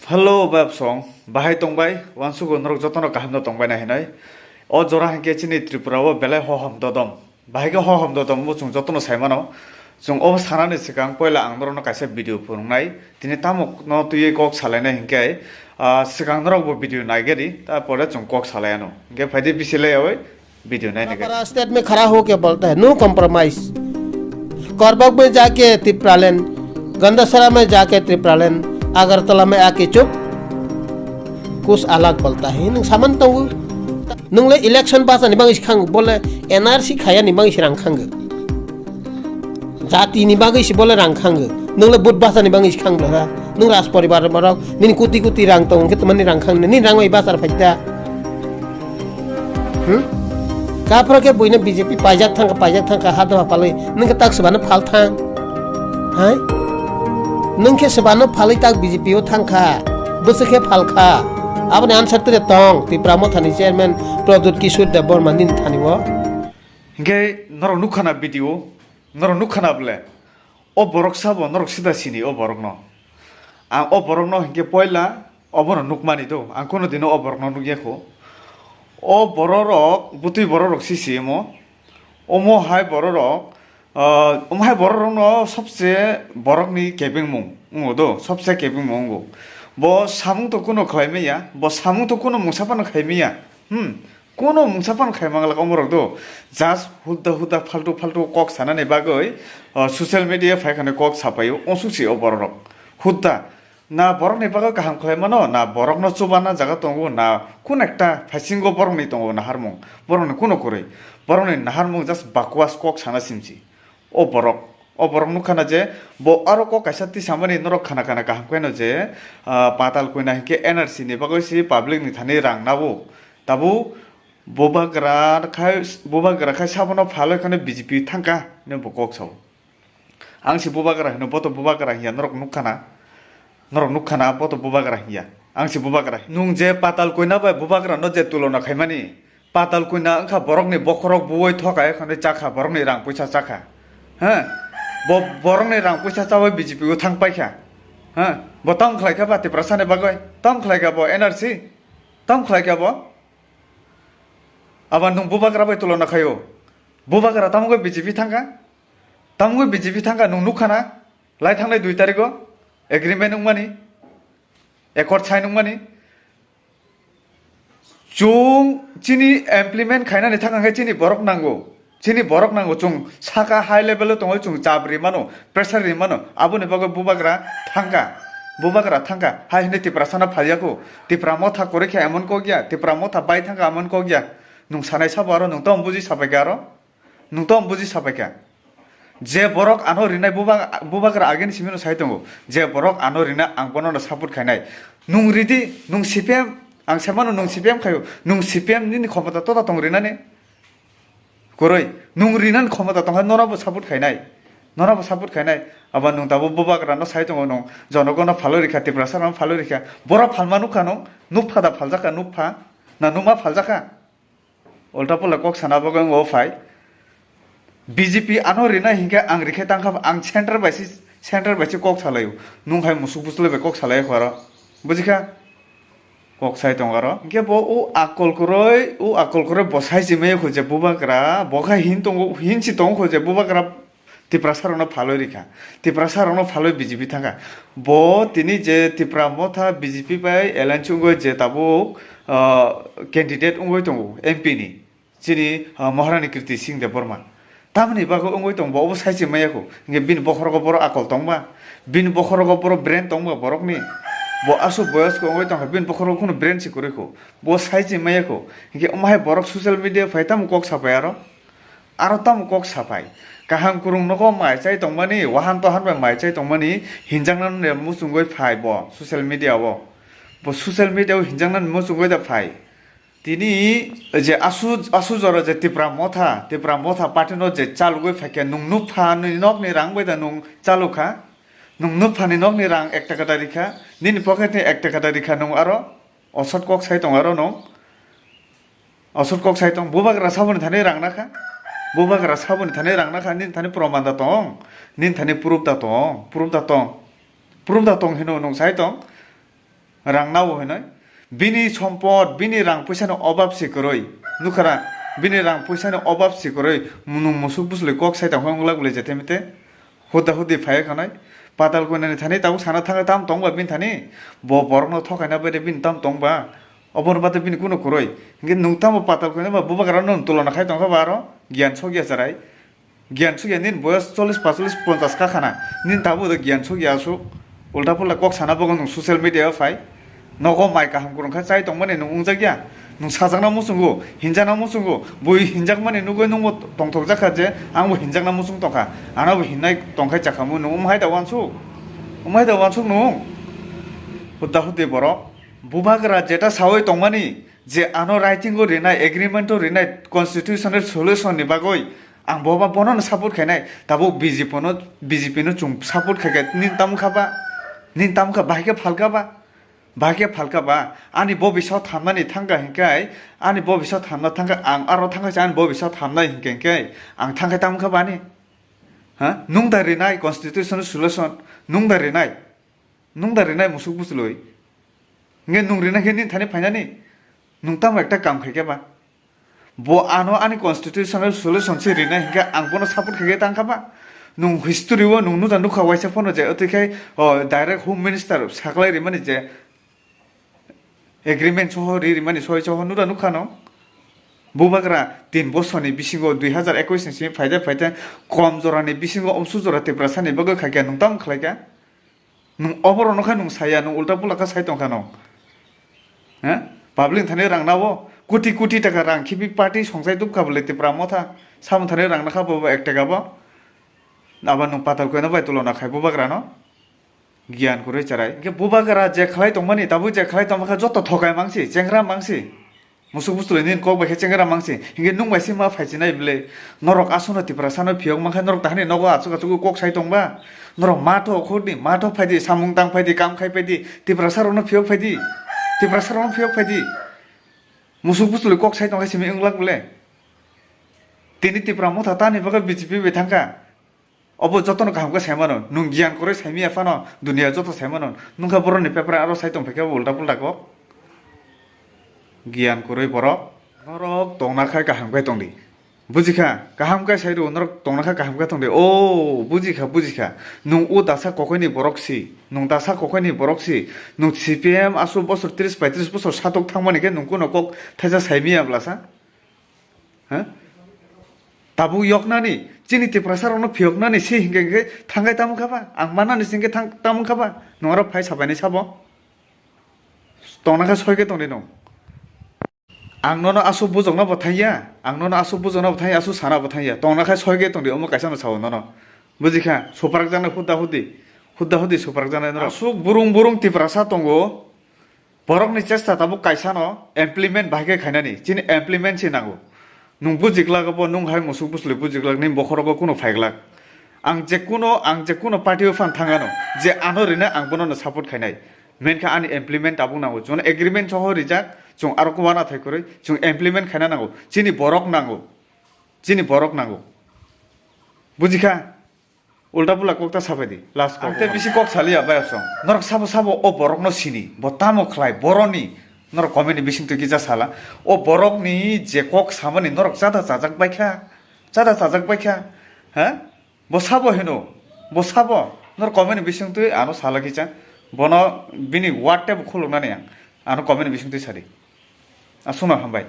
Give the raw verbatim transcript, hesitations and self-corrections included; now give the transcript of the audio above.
Hello, bayapsong. Bahai tongbai, uansugo norok jotono kaham no tongbai na hinoi. O jora hinkhe chini Tripura o belai hohom dodom. Bahai khe hohom dodom bo chwng jotono sai mano. Chwng o sanani swkang poila ang norokno kaisa video phunuknai. Tini tamo no twiwi kok salainai hinkhe, ah, swkang norok bo video naigari, ta pore chwng kok salai ano. Hinkhe phaidi bisi laiyawi. Video naina. Para state mein khara hoke bolta hai, no compromise. Korbak mein jaake Tipraland, Gandasara mein jaake Tipraland, Agartala mein aake chup, kuch alag bolta hai. Nung saman tongo. Nung le election basa ni bangwi khang, bole N R C khaya ni bangwi rang khang. Jati ni bagwi se bole rang khang. Nung le but basa ni bangwi khang bla ha. Nung raj poribar borok nini kuti kuti rang tong khe tmani rang khang nini rang bai basar phaita. Hmm? Kaphra khe buino B J P paijak thangkha, paijak thangkha, ha doha palwi. Nung khe tak sebano phal thang. Hai? Nung khe sebano phalwi tak B J P o thangkha. Bwswk khe phalkha. Aboni answer tire tong. Tipra Mothani chairman Pradyut Kishore Debbarma nini thani o. Hinkhe norok nukha na video, norok nukha na bole. O borok sabo norok sida sini o borokno. Ang o borokno hinkhe poila obono nukmani do. Ang kono dino o borokno nukya kho. O bororok, bwtwi bororok sisi omo. Omo hai bororok, ah, omo hai bororokno sobse borokni kebengmung wngo do, sobse kebengmung wngo. Bo samung to kono khlai maya, bo samung to kono mungsa phano khai maya. Hmm. Kono mungsa phano khai manglak omorok do. Just hudda hudda phaltu phaltu kok sanani bagwi, ah, social media phaikhani kok sapaio, onsuk si o bororok. Hudda. Na borokni bagwi kaham khlai mano, na borokno chubana jaga tongo, na kun ekta phaisingo borokni tongo naharmung. Borokni kuno kwrwi. Borokni naharmung just bakwas kok sana simsi. O borok, o borok nukha na je bo aro kok kaisa tisamani norok khana khana kaham khaino je, ah, Patal Koina hinkhe N R C ni bagwi si public ni thani rang nabo. Tabuk bubagra khai, bubagra khai sabono phalwi khano B J P thangkha hinwi bo kok sao. Ang si bubagra hino, bo to bubagra hiya, norok nukha na. Norok nukha na, bo to bubagra hiya. Ang si bubagra. Nung je Patal Koina bai bubagra no je tulona khaimani, Patal Koina wngkha borokni bokhorok buwai thoka, ekhano chakha, borokni rang puisa chakha. Ha? Bo borokni rang puisa chawi B J P o thang paikha. Ha? Bo tam khlaikha ba Tiprasani bagwi? Tam khlaikha bo N R C? Tam khlaikha bo? Aba nung bubagra bai tulona khaio. Bubagra tamgwi B J P thangkha? Tamgwi B J P thangkha, nung nukha na? Lai thangnai dui tarigo agreement wngmani, accord sign wngmani. Chwng chini implement khainani thang hwnkhe chini borok nango. Chini borok nango, chwng saka high level o tongwi chwng chap ri mano, pressure ri mano. Aboni bagwi bubagra thangkha, bubagra thangkha. Hai hwnwi Tiprasano phalya kho. Tipra motha kwrwi khe emon kok ya, Tipra motha bai thangkha emon kok ya. Nwng sanai sabo aro, nwng tong buji sabai khe aro. Nwng tong buji sabai khe. Je borok ano rinai buba-, bubagra agini simi no sai tongo. Je borok ano rina ang bono no support khainai. Nwng ridi, nwng C P M, ang sai mano nwng C P M khaio. Nwng C P M nini khomota tota tong rinani. Kwrwi, nwng rinani khomota tongkha, nono bo support khainai. Nono bo support khainai. Abo nwng tabuk bubagra no sai tongo nwng. Jonogono phalwi rikha, Tiprasa no phalwi rikha. Borok phalma nukha nwng. Nukpha da phaljakha, nukpha. Na nukma phaljakha. Ulta pula kok sana bagwi wngo phai. B J P ano rina hinkhe ang rikhe tangkha, ang center bai se, center bai se kok salaio. Nwng hai musuk buslai bai kok salai khoro. Bujikha? Kok sai tong aro. Hinkhe bo o akol kwrwi, o akol kwrwi bo sai se maya kho je bubagra, bo kha hin tongo, hin si tongo kho je bubagra Tiprasa rokno phalwi rikha. Tiprasa rokno phalwi B J P thangkha. Bo tini je Tipra Motha B J P bai alliance wngwi je tabuk, ah, candidate wngwi tongo M P ni. Chini, ah, Maharani Kirti Singh Debbarma. Tamoni bagwi wngwi tongo bo obo sai se maya kho. Hinkhe bini bokhorogo borok akol tongba. Bini bokhorogo borok brain tongba borokni. Bo aswk boyosko wngwi tongkha bini bokhorogo kheno brain se kwrwi kho. Bo sai se maya kho. Hinkhe omo hai borok social media phai tamo kok sapai aro. Aro tamo kok sapai. Kaham kwrwng nogo mai chai tongmani, wahan tohan bai mai chai tongmani, hinjaknani muchungwi phai bo social media o. Bo social media o hinjaknani muchungwi da phai. Tini je asu, asu jora je Tipra Motha, Tipra Motha party no je chalugwi phaikha, nwng nukpha ni nokni rang bai da nwng chalukha? Nwng nukpha ni nokni rang ek taka da rikha, nini pocket ni ek taka da rikha nwng aro? Osot kok sai tong aro nwng. Osot kok sai tong. Bubagra saboni thani rang nakha. Bubagra saboni thani rang nakha. Nini thani proman da tong. Nini thani proof da tong. Proof da tong. Proof da tong hino nwng sai tong. Rang nao hinoi. Bini sompot, bini rang puisa ni obab si kwrwi. Nukhara, bini rang puisa ni obab si kwrwi. Nwng musuk bwswlwi kok sai tongkha wngla bwlai jete mete. Huda hudi phai khanai. Patal koinani thani tabuk sana thangwi tam tongba bini thani. Bo borokno thokaina bai de bini tam tongba. Oborni bade bini kuno kwrwi. Hinkhe nwng tamo patal koinai ba bubagra nwng tulona khai tongkha ba aro. Giyan sokya charai. Giyan sokya nini boyos chollish, pachulish, ponchash kha khana. Nini tabuk de giyan sokya aswk. Ulta pulta kok sana bagwi nwng social media o phai. Nogo mai kaham kwrwng kha chai tongmani nwng wngjakya. Nwng sajakna muchungo, hinjakna muchungo. Bui hinjakmani nugwi nwngbo tongthokjak kha je, angbo hinjakna muchung tongkha. Anobo hinnai tongkhai chakhamu nwng wng hai da uansuk. Wng hai da uansuk nwng. Hudda huddi borok. Bubagra jeta sawi tongmani je ano writing o rinai, agreement o rinai, constitutional solution ni bagwi ang boba bono no support khainai. Tabuk B J P no, B J P no chwng support khaikha nini tamo kha ba? Nini tamo kha bahai khe phalka ba? Bahai khe phalka ba? Ani bobisao thamnani thangkha hinkhai, ani bobisao thamna thangkha, ang aro thangkha se ani bobisao thamnai hinkhe, hinkhe ang thangkhai tamo kha ba ani? Ha? Nwng da rinai constitutional solution, nwng da rinai? Nwng da rinai musuk bwswlwi? Hinkhe nwng rinai khe nini thani phainani? Nwng tamo ekta kam khaikha ba? Bo ano ani constitutional solution se rinai hinkhe ang bono support khaikhe tangkha ba? Nwng history o nwng nuda nukha waisa phano je, otwi khai, o, direct Home Minister saklai rimani je agreement soho ri rimani soi soho nuda nukha no. Bubagra tin bosorni bisingo dui hazar ekwis ni simi phaide phaide kom jorani bisingo omsu jora Tiprasani bagwi khaikha nwng tamo khlaikha? Nwng oborokno khe nwng saya, nwng ulta pulta khe sai tongkha nwng. He? Public thani rang nao, koti koti taka rang khibi party songchai tubkha bole Tipra Motha. Samung thani rang nakha bo ek taka bo. Abo nwng patal koina bai tulona khai bubagrano. Giyan kwrwi charai. Hinkhe bubagra je khlai tongmani, tabuk je khlai tongma khe joto thokai mangsi, chengra mangsi. Musuk bwswlwi nini kok bai khe chengra mangsi. Hinkhe nwng bai se ma phaisinai bwle. Norok aswkno Tiprasano phiyok mankha, norok tahani nogo achuk achuk kok sai tongba. Norok matho khordi, matho phaidi, samung tang phaidi, kam khai phaidi, Tiprasarokno phiyok phaidi. Tiprasarokno phiyok phaidi. Musuk bwswlwi kok sai tongkha simi wnglak bwle. Tini Tipra Motha tani bagwi B J P bai thangkha. Obo jotono kaham khe sai mano, nwng giyan kwrwi sai miya phano, duniya joto sai mano, nwng khe borokni paper aro sai tong phaikhe bo ulta pulta kok. Giyan kwrwi borok. Norok tongna khai kaham khe tongdi. Bujikha, kaham khe sai rw, norok tongna kha kaham khe tongdi. O, bujikha, bujikha. Nwng o dasa kokaini borok si, nwng dasa kokaini borok si, nwng C P M aswk bosor tris paitris bosor satok thangmani khe nwng kuno kok thaisa sai miya bwlasa? Ha? Tabuk yoknani, chini Tiprasa rokno phiyoknani se hinkhe hinkhe thangkai tamo kha ba? Ang mannani se hinkhe thang-, tamo kha ba? Nwng aro phai sabaini sabo? Tongna khe soi khe tongdi nwng. Ang nono aswk bujokna bo thangya, ang nono aswk bujokna bo thangya, aswk sana bo thangya. Tongna khe soi khe tongdi, omo kaisa no sao nono. Bujikha, suprak jaknai hudda huddi, hudda huddi suprak jaknai norok. Aswk burung burung Tiprasa tongo. Borokni chesta tabuk kaisano implement bahai khe khainani, chini implement se nango. Nwng bujiglak bo, nwng hai musuk bwswlwi bujiglak, nini bokhorogo kuno phaiglak. Ang je kuno, ang je kuno party o phan thangano, je ano rina ang bono no support khainai. Menkha ani implement tabuk nango. Chwng agreement soho rijak, chwng aro kwbana thai kwrwi, chwng implement khaina nango. Chini borok nango. Chini borok nango. Bujikha? Ulta pula kok ta sabai di, last kok. Ang te bisi kok saliya bai asong. Norok sabo sabo o borok no sini, bo tamo khlai, boroni. Norok comment ni bising twi kisa sala. O borok ni je kok samani norok chada chajak bai kha. Chada chajak bai kha. Ha? Bo sabo hino. Bo sabo. Norok comment ni bising twi ano sala kisa. Bono bini word te bo khuluk nani ang. Ano comment ni bising twi sadi. Aswkno hambai.